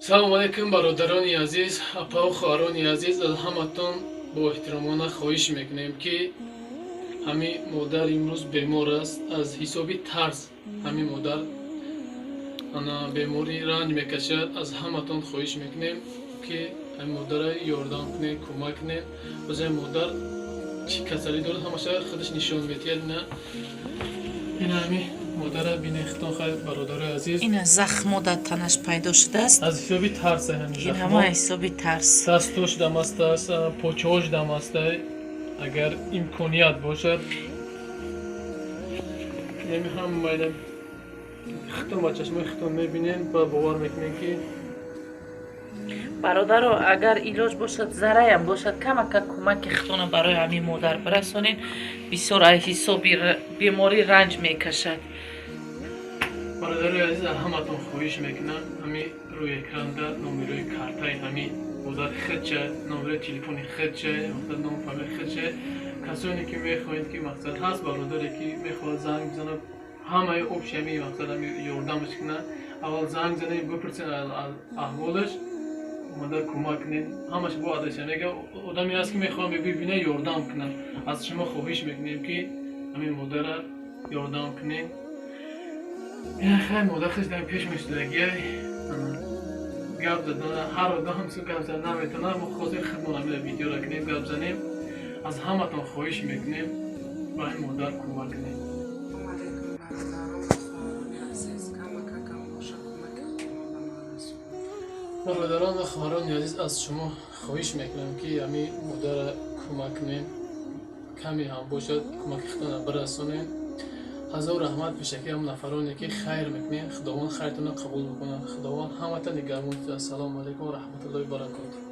Салому алейкум, бародарони азиз, апаву хоҳарони азиз. Аз ҳаматон бо эҳтиромона хоҳиш мекунем, ки ҳамин модар имрӯз бемор аст. Аз ҳисоби тарс ҳамин модар ана беморӣ ранҷ мекашад. Аз ҳаматон хоҳиш мекунем, ки ҳамин модара ёрдам кунед, кӯмак кунед. Боз ҳамин модар чӣ касалӣ дорад, ҳамаша худаш нишон медиҳад. Ина, ина ҳамин модара бинед худтон, хайр, бародарои азиз. Ина, захмо дар танаш пайдо шудааст. Аз ҳисоби тарс ҳамин. Ин ҳама ҳисоби тарс. Дастош дамастааст, почаҳош дамаста. Агар имконият бошад, ями ҳамаи худтон ба чашмои худтон мебинем ва бовар мекунем, ки Бародаро, агар илоҷ бошад, зараям бошад, камака кӯмаки худтона барои ҳамин модар бирасонед. Бисёр аз ҳисоби беморӣ ранҷ мекашад. Бародарои азиз, аз ҳаматон хоҳиш мекунам, ҳамин рӯи экранда номерои картаи ҳамин модар худча, номерои телефони худча, мақсад, ному фамилияи худча. Касоне ки мехоҳед, ки мақсад ҳаст, бародаре ки мехоҳад занг бизанад, ҳамаи общий ҳамин мақсад, ҳами ёрдамаш кунад, аввал занг занед, бипурсед аз аҳволаш, омада кӯмак кунед. Ҳамаш бо адреса мега. Одаме ҳаст, ки мехоҳам бибина, ёрдам кунад. Аз шумо хоҳиш мекунем, ки ҳамин модара ёрдам кунед. Хай, модар хеш дар пеш мешудагиай, гап задан ҳар одам су гап зада наметавонад. Мо хостем худмон ҳамина видеора кунем, гап занем. Аз ҳаматон хоҳиш мекунем, ба ин модар кӯмак кунем. Салому алейкум, бародарон ва хоҳарони азиз. Камакакам боша, кӯмаки худро ба ман расонед. Бародарон ва хоҳарони азиз, аз шумо хоҳиш мекунам, ки ҳамин модара кӯмак кунем, каме ҳам бошад, кӯмаки худтона бирасонем. Ҳазор раҳмат пешакӣ ҳам нафароне, ки хайр мекунем. Худованд хайртонро қабул бикунад. Худованд ҳамата нигаҳбон. Ассалому алайкум ва раҳматуллоҳи баракоту.